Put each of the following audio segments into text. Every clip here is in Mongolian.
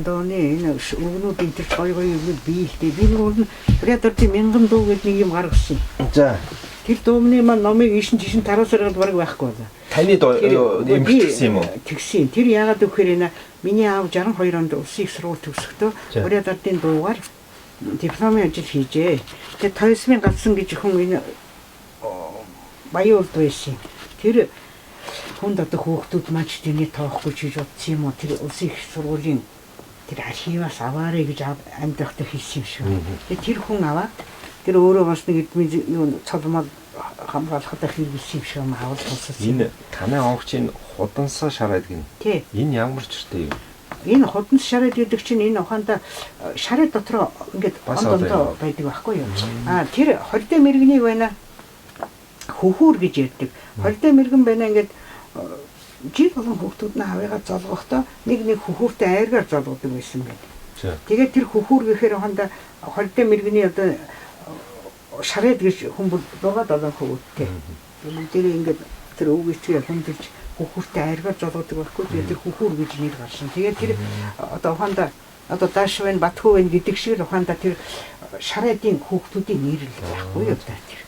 Дооны энэ өгнүүд энэ төр гоё гоё юмнууд бий л дээ. Би нэг урд нь Бурят ардын мянган дуу гэдэг нэг юм гаргасан. За. Тэр дуумны маань номыг ишин жишин тараасаар бараг байхгүй байна. Таны дуу эмхтгсэн юм уу? Тэгсэн. Тэр яагаад гэхээр энэ миний аав 62 онд улсын их сургууль төгсөхдөө Бурят ардын дуугаар дипломын ажил хийжээ. Тэгээ Тойсмын галсан гэж хүн энэ Баян урд байсан. Тэр хүнд одоо хүүхдүүд маань ч тэрний тоохгүй ч гэж бодсон юм уу? Тэр улсын их сургуулийн тэр архиваас аваарэ гэж амьд байхдаа хэлсэн юм шиг. Тэгээ тэр хүн аваад тэр өөрөө бас нэг эдмийн юу цолмол хамгаалахад хэрэглэсэн юм шиг юм авал тусалсан. Энэ танай онгочийн худансаа шараад гин. Тий. Энэ ямар чиртэй юм? Энэ худамс шараад гэдэг чинь энэ ухаанда шараад дотроо ингээд Бас онд одоо ондоо байдаг байхгүй юу? Аа тэр хордой мэрэгнийг байна хөхүүр гэж ярьдаг. Хордой мэрэгэн байна ингээд жил болгон хүүхдүүд нь авыгаа золгохдоо нэг нэг хөхүүртэй айргаар золгодог байсан байна. За. Тэгээд тэр хөхүүр гэхээр ухаанда хордой мэрэгний одоо шараад гэж хүн бүр 6 7 хөвгүүдтэй. Бүгдээрээ ингээд тэр өвгийцгээ хүндэлж хөхүүртэй айргаар золгодог байхгүй. Тэгээд тэр хөхүүр гэж нэр гарсан. Тэгээд тэр одоо ухаанда одоо дааш байна, батхүү байна гэдэг шиг л ухаанда тэр шараадын хүүхдүүдийн нэр л байхгүй юу да тэр.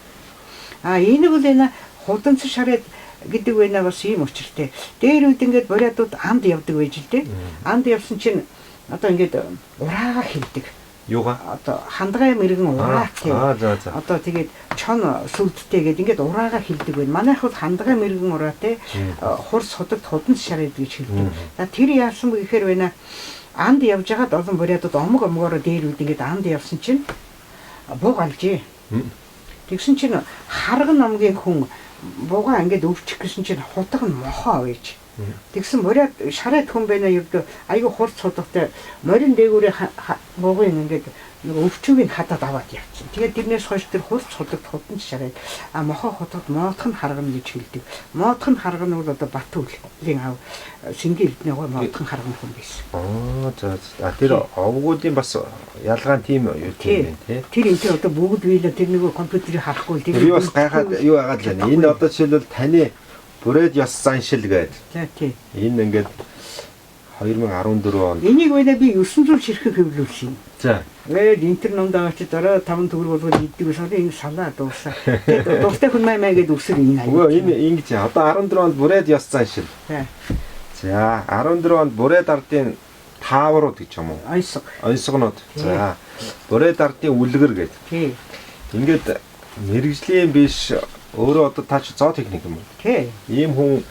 А энэ бол энэ худамц шараад гэдэг байна бас ийм учиртай. Дээр үед ингээд бурятууд анд явдаг байж л дээ. Анд явсан чинь одоо ингээд ураага хилдэг. Юугаа? Одоо хандгай мэрэгэн ураатай. Аа за за. Одоо тэгээд чон сүлдтэй гээд ингээд ураага хилдэг байна. Манайх бол хандгай мэрэгэн ураатай хурц худагт худамц шараад гэж хэлдэг. За тэр яасан бэ гэхээр байна анд явж байгаад олон бурятууд омог омгоороо дээр үед ингээд анд явсан чинь буг алжээ. Тэгсэн чинь харган номгийн хүн бугаа ингээд өвчих гэсэн чинь хутга нь мохоо авъяж. Тэгсэн бурят шараад хүн байна ердөө айгүй хурц хутгатай морин дээгүүрээ бугын ингээд нэг өвчүүгийг хадаад аваад явчихсан. Тэгээд тэрнээс хойш тэр хурц хутгад худамч шараад а мохоо хутгад моотх нь харгана гэж хэлдэг. Моотх нь харгана бол одоо Батүлийн ав Сингийн эрдэнэ гоо моотх нь харгана хүн байсан. Аа за за. А тэр овгуудын бас ялгаа нь тийм юу тийм байна тий. Тэр энэ тэр одоо бүгд биелээ тэр нөгөө компьютерийг харахгүй тэр Би бас гайхаад юу яагаад л байна. Энэ одоо жишээлбэл таны бүрээд ёс заншил гээд За тий. энэ ингээд 2014 онд. Энийг байна би 900 ширхэг хэвлүүлсэн юм. За. Ингээд энэ номд байгаа чи дараа 5 төгрөг болгоод иддэг байсан. Энэ салаа дуусаа. Тэгээд дуртай хүн май май гэдээ үсэр энэ аяа. Үгүй энэ ингэж одоо 14 онд бүрээд ёс заншил. За. За 14 онд бүрээд ардын тааврууд гэж юм уу? Ойсго. Онсгонууд. За. Бүрээд ардын үлгэр гээд. Тий. Ингээд мэрэгжлийн биш өөрөө одоо та чи зоотехник юм уу? Тий. Ийм хүн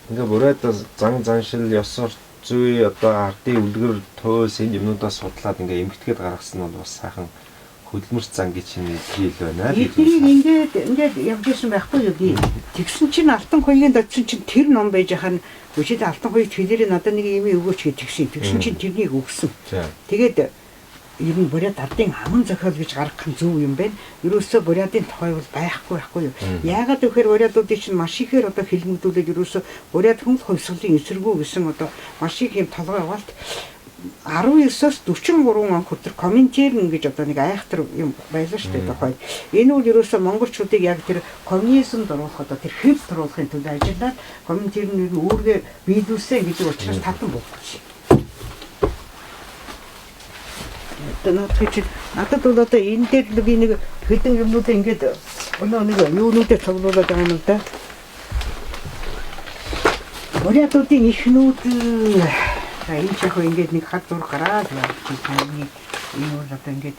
ингээ бүрээд зан заншил ёс зүй одоо ардын үлгэр туйлс энэ юмнуудаас судлаад ингээ эмгэтгээд гаргасан нь бол бас сайхан хөдөлмөрч зан гэж юм хэл байна л гэж Эднийг ингээд ингээд явж исэн байхгүй юу би. Тэгсэн чинь Алтан хуйгийн дочсон чинь тэр ном байж хаа өчигдөр Алтан хуйг хэлээрээ надад нэг юм өгөөч гэж тэгсэн. Тэгсэн чинь тэрнийг өгсөн. За. Тэгээд ер нь бурят ардын аман зохиол гэж гаргах нь зөв юм байна. Ерөөсөө бурятын тухай бол байхгүй байхгүй юу. Яагаад гэхээр бурятуудын чинь маш ихээр одоо хилмигдүүлээд ерөөсөө бурят хүн л хувьсгалын эсэргүү гэсэн одоо маш их юм толгой угаалт 19-оос 43 он хүртэл комментэр гэж одоо нэг айхтар юм байлаа шүү дээ тухайд. Энэ бол ерөөсөө монголчуудыг яг тэр коммунизмд оруулах одоо тэр хэв туруулахын төлөө ажиллаад комментэр нь ер нь үүргээ биелүүлсэн гэдэг учраас татан буугдсан. Одоо наадах чинь надад бол одоо энэ дээр л би нэг хэдэн юмнуудаа ингээд өнөө нэг юунуудаа цуглуулад байгаа юм л да. Бурятуудын эхнүүд за энэ ч яг хөө ингээд нэг хад зураг гараад явж байна. Энэ бол одоо ингээд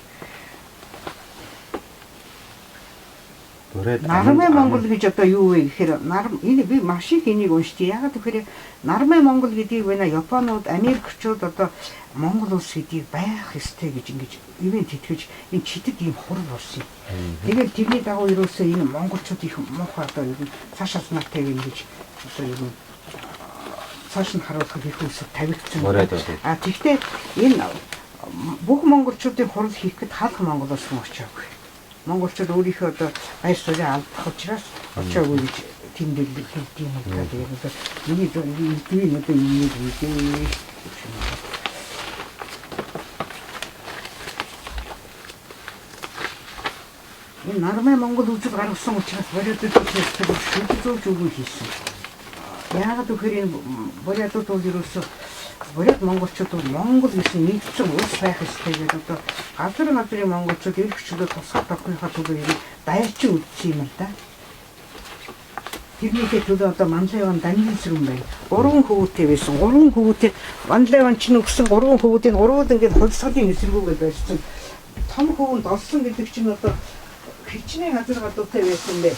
Бүрээд Нармай Монгол гэж одоо юу вэ гэхээр нарм энэ би маш их энийг уншдээ. Яагаад гэхээр нармай Монгол гэдгийг байна Японууд, Америкчууд одоо Монгол улс гэдгийг байх ёстой гэж ингэж ивэн тэтгэж энэ читэд ийм хурал болсон юм. Тэгээд тэрний дагуу ерөөсөө энэ монголчууд их муухай одоо ер нь цааш алнаатай юм гэж одоо ер нь цааш нь харуулах их үсэг тавигдсан. Морайд бол. А тэгтээ энэ бүх монголчуудын хурал хийх гээд халах Монгол улс руу очиагүй. Монголчууд өөрийнхөө одоо баяр суурийг алдах учраас очиагүй гэж тэмдэглэл хийдэг юм л да. Тэгээд одоо миний эдгээр одоо юм хийдээ. Энэ нармай Монгол үзэл гаргасан учраас бурятууд шүд зүүж үгүй хийсэн. Яагаад гэхээр энэ бурятууд бол ерөөсөө Бурят монголчууд бол Монгол гэсэн нэгдсэн улс байх ёстой гэдэг одоо газар газрын монголчууд эрх чөлөө тусгай тогтнохоо төлөө ер нь дайчин үдсэн юм л да. Тэрнийхээ төлөө одоо Манлайван Данжин байна. 3 хөвгүүдтэй байсан. 3 хөвгүүдтэй Манлайван чинь өгсөн 3 хөвгүүдийн гурвууд ингээд хувьсгалын эсэргүүгээд байсан. Том хөвөнд олсон гэдэг чинь одоо хичнээн газар гадуутай байсан бэ.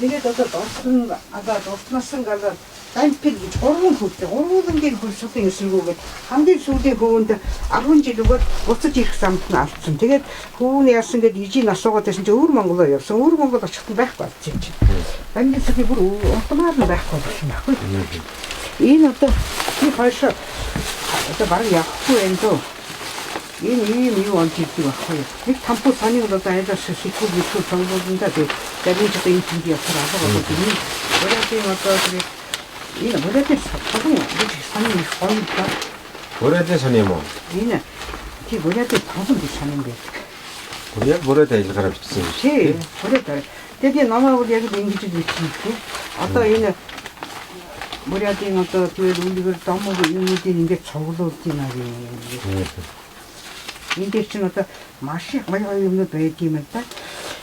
Тэгээд одоо дорсон алаад уртнасан галаад Дампир гэж 3 хөвгүүдтэй гурвуулангийн хувьсгалын эсэргүүгээд хамгийн сүүлийн хөвөнд 10 жил өгөөд буцаж ирэх замд нь алдсан. Тэгээд хөвүүн яасан гээд ижийг асуугаад байсан чинь өвөр Монголоо явсан. Өвөр Монгол очиход нь байхгүй болсон юм чинь. Дампир цахи бүр уртмаар нь байхгүй болсон байхгүй. Энэ одоо би хойшоо одоо бараг явахгүй юм дөө. Энэ ийм юу олж ирдэг байхгүй. Нэг тампу санийг бол одоо айлаас сэтгүүл битгүүл цуглуулна да. Тэгээд зарим ч одоо энэ тэнд явахаар алга болоод энэ Бурятын одоо тэр энэ Бурятын толгон гэж сонин их гоё да. Бурятын сонин юм уу? Энэ тий Бурятын толгон гэж сонин байдаг. Яг Бурят аялгаараа бичсэн юм шиг. Тий Бурят. Тэгээд намаа бол яг л ингэж л бичсэн гэх. Одоо энэ Бурятын одоо тэгэл үлгэр домог юмнуудыг ингэж цуглуулж байна гэх. Энэ дээр чинь одоо маш их гоё гоё юмнууд байдаг юм л да.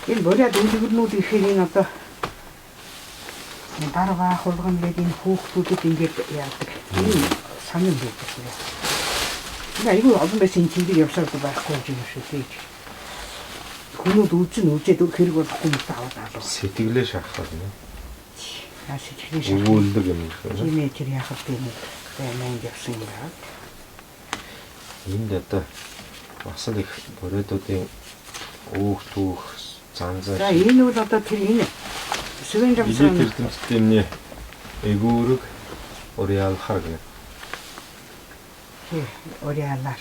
Энэ Бурят үлгэрнүүд ихээр энэ одоо барваа хулган гэдэг энэ хүүхдүүдэд ингээд яадаг. Энэ сонин байдаг юм. Энэ айгүй олон байсан энэ тэмдэг явсаар байхгүй юм шиг дээ. Хүмүүд үзэн үзээд хэрэг болохгүй юм аваад алуу. Сэтгэлээ шахах байна. Яа сэтгэлээ шахах. Өгүүлдэг юм шиг. Тийм ээ тэр яхав тийм ээ явсан юм байна. Энд одоо бас л их буруудын өөх түүх зан зан. За энэ бол одоо тэр энэ Сүвэн жамсан эрдэмтдийн эгүүрэг уриалхар гэнэ. Тий, уриалаар.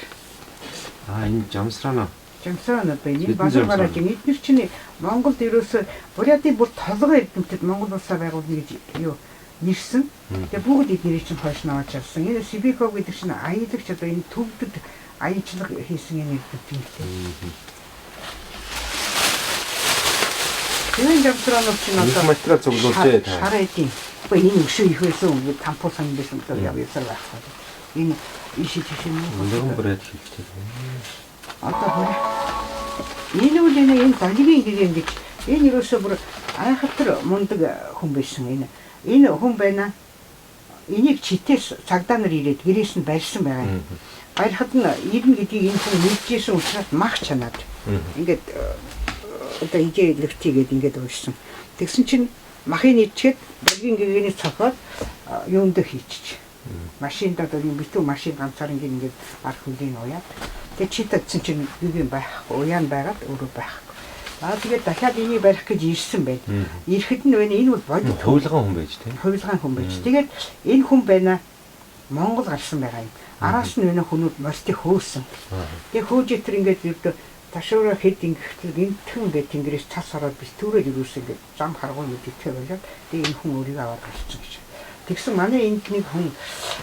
Аа энэ жамсраана. Жамсраана байна. Энэ базар гараж эднэр чинь Монголд ерөөсөө Бурятын бүр толгой эрдэмтэд Монгол улсаа байгуулна гэж юу нэрсэн. Тэгээ бүгд эднэрийг чинь хойш нь аваад чадсан. Энэ Сибиков гэдэг чинь аялагч одоо энэ төвдөд аялчлага хийсэн энэ эрдэмт юм лээ. Сүвэн жамсраанууд чинь одоо материал цуглуулжээ та. Шар эдийн. Үгүй энэ өшөө их байсан юм. Тампу сан байсан л яв ясар байхгүй. Энэ иши тийш юм уу? Өндөг бүрээд хэлдэг. Одоо хөр. Энэ үл энэ долигийн гэрээ гэж энэ ерөөсөө бүр айхтар мундаг хүн байсан энэ. Энэ хүн байна. Энийг читээс цагдаа нар ирээд гэрээс нь барьсан байгаа юм. Барихад нь ирнэ гэдгийг энэ хүн мэдчихсэн учраас мах чанаад. Ингээд одоо ижээлэгтийгээд ингээд уншсан. Тэгсэн чинь махыг ичгээд долгийн гэгэний цохоод юунд хийчих. Машинд одоо юм битүү машин ганцаар ингээд ингээд арх хүлийн уяад. Тэгээ чи татсан чинь гэгээн байхгүй, уяан байгаад өөрөө байхгүй. Аа тэгээд дахиад энийг барих гэж ирсэн байна. Ирэхэд нь байна энэ бол бодит хувилгаан хүн байж тий. Хувилгаан хүн байж. Тэгээд энэ хүн байна Монгол гарсан байгаа юм. Араас нь байна хүмүүд морьтыг хөөсөн. Тэгээ хөөж итэр ингээд ердөө ташуура хэд ингэхтэл гинтхэн ингээд тэнгэрээс цас ороод битүүрээр ирүүлсэн ингээд зам харгуй мэдтэй болоод тэгээ энэ хүн өөрийгөө аваад гарсан гэж. Тэгсэн манай энд нэг хүн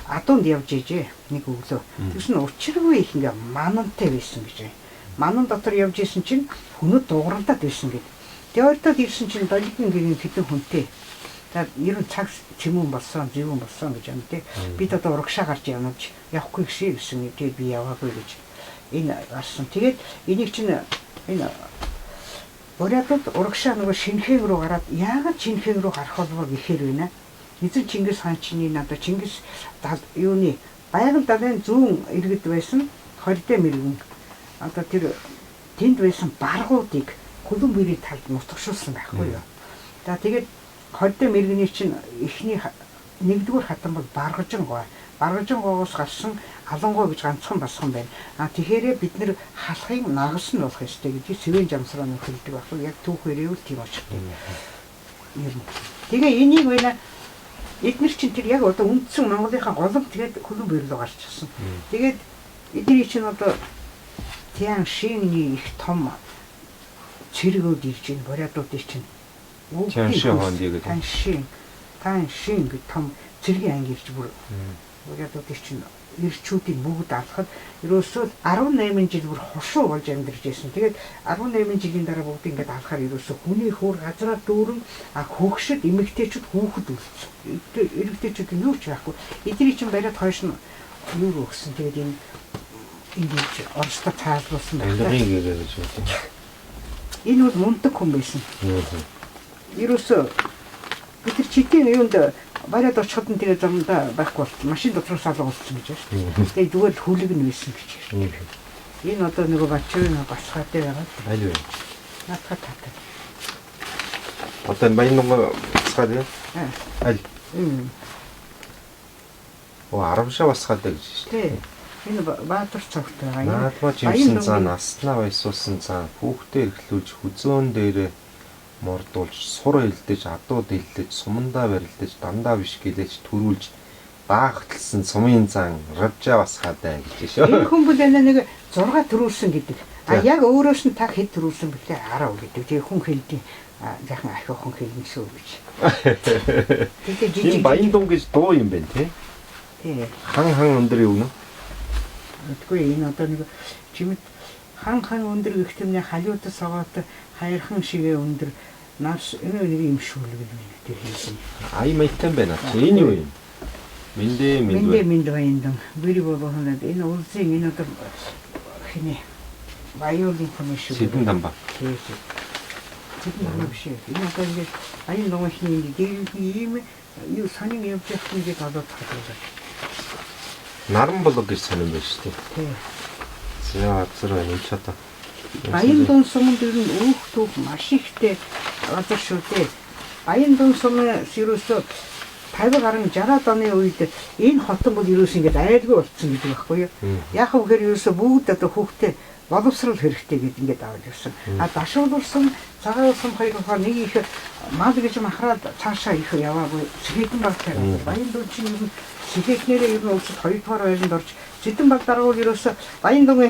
адуунд явж ижээ нэг өглөө. Тэгсэн учиргүй их ингээд манантай байсан гэж. Манан дотор явж исэн чинь хүмүүд дууралдаад байсан гэд. Тэгээ ойртоод ирсэн чинь долгин гэрийн хэдэн хүнтэй. За ер нь цаг чимүүн болсон, живүүн болсон гэж юм тий. Бид одоо урагшаа гарч явна гэж явахгүй гişээ гэсэн. Тэгээ би яваагүй гэж энэ гарсан. Тэгээд энийг чинь энэ Бурятууд урагшаа нөгөө Шинхэг рүү гараад яагаад Шинхэг рүү гарах болов гэхээр байна. Эзэн Чингис хаан чиний надад Чингис юуны байгаль далайн зүүн иргэд байсан хордэ мэрэгэн одоо тэр тэнд байсан баргуудыг Колумбийн талд нутагшуулсан байхгүй юу. За тэгээд хордэ мэрэгний чинь эхний нэгдүгээр хатан бол Баргажин гоо. Баргажин гоогоос гарсан Алангой гэж ганцхан басхан байна. А тэгэхээр бид нэр халахын нагас нь болох ёстой гэдгийг Сэвэн жамсраа нөх хэлдэг байхгүй. Яг түүхээр ивэл тийм очихтой. Ер нь. Тэгээ энийг байна эднэр чинь тэр яг одоо үндсэн Монголынхаа голом тэгээд Колумб руу гарч ирсэн. Тэгээд эдний чинь одоо Тян Шинний их том цэргүүд ирж байна. Бурятуудын чинь. Тян Шин хонд гэдэг. Тян Шин гэх том цэргийн анги ирж бүр бурятуудын чинь ирчүүдийг бүгд алхад ерөөсөө 18 жил бүр хошуу болж амьдарч байсан. Тэгээд 18 жилийн дараа бүгд ингээд алхахаар ерөөсөө хүний хөөр газраа дүүрэн хөгшөд эмэгтэйчүүд хүүхэд үлдсэн. Эрэгтэйчүүд нь юу ч байхгүй. Эдний чинь бариад хойш нь Юу өгсөн. Тэгээд энэ ингэж Оростой цаазлуулсан байх. Алгын гэрээ гэж байна. Энэ бол мундаг хүн байсан. Ерөөсөө бид нар читийн юунд бариад очиход нь тэгээ замдаа байхгүй болсон. Машин дотроос алга болсон гэж байна шүү дээ. Тэгээ зүгээр л хүлэг нь байсан гэж байна. Энэ одоо нөгөө Бачрын басгаатай байгаа. Аль вэ? Наадхаа таатай. Одоо энэ баян дунгай басгаад юу? Аль? Оо арамшаа басгаад гэж шүү дээ. Энэ Баатар цогт байгаа. Наадмаа жимсэн зан, аснаа баясуулсан зан, хүүхдээ эрхлүүлж хүзөөн дээрээ мордуулж, сур элдэж, адуу дэлдэж, сумандаа барилдаж, дандаа биш гэлээч төрүүлж даахталсан сумын зан равжаа басгаадай гэж шүү. Энэ хүн бол нэг 6 төрүүлсэн гэдэг. А яг өөрөөс нь та хэд төрүүлсэн бэлээ 10 гэдэг. Тэгээ хүн хэлдэг. Жаахан ахиухан хэлнэ шүү гэж. Тэгээ жижиг. Энэ баян дун гэж дуу юм байна тий? Тий. Хан хан өндөр юу нэ? Мэдгүй энэ одоо нэг чимэд хан хан өндөр гэх тэмнэ халиуд согоот хайрхан шигээ өндөр нас энэ нэг юм шүүлэг юм тэр хийсэн. Ай маятан байна чи. Энэ юу юм? Мэндэ мэнд. Мэндэ мэнд баяндан. Бэрэг болгоно. Энэ улсын энэ одоо хинэ баяуулын комисси. Сэдэн дамба. Тийм. Сэдэн дамба биш. Энэ одоо ингээд аян номын дээр ийм юу сонин явж явах ингээд олоод таглаа. Наран болог гэж сонин байж шүү дээ. Тийм. За газар байна энэ ч одоо. Баян дун суманд ер нь үүх түүх маш ихтэй газар шүү дээ. Баян дун сумын ерөөсөө 50 гаруй 60-аад оны үед энэ хотон бол ерөөсөө ингээд айлгүй болцсон гэдэг байхгүй юу? Яг үгээр ерөөсөө бүгд одоо хүүхдээ боловсрол хэрэгтэй гэд ингээд аваад ирсэн. А дашуулсан цагаан улсан хоёр болохоор нэг их мал гэж махраад цаашаа их яваагүй сэхэтэн багтай. Баян дун чинь ер нь сэхэтнэрээ ер нь улсад хоёрдугаар байранд орж Зэдэн баг даргуул ерөөсөө Баян дун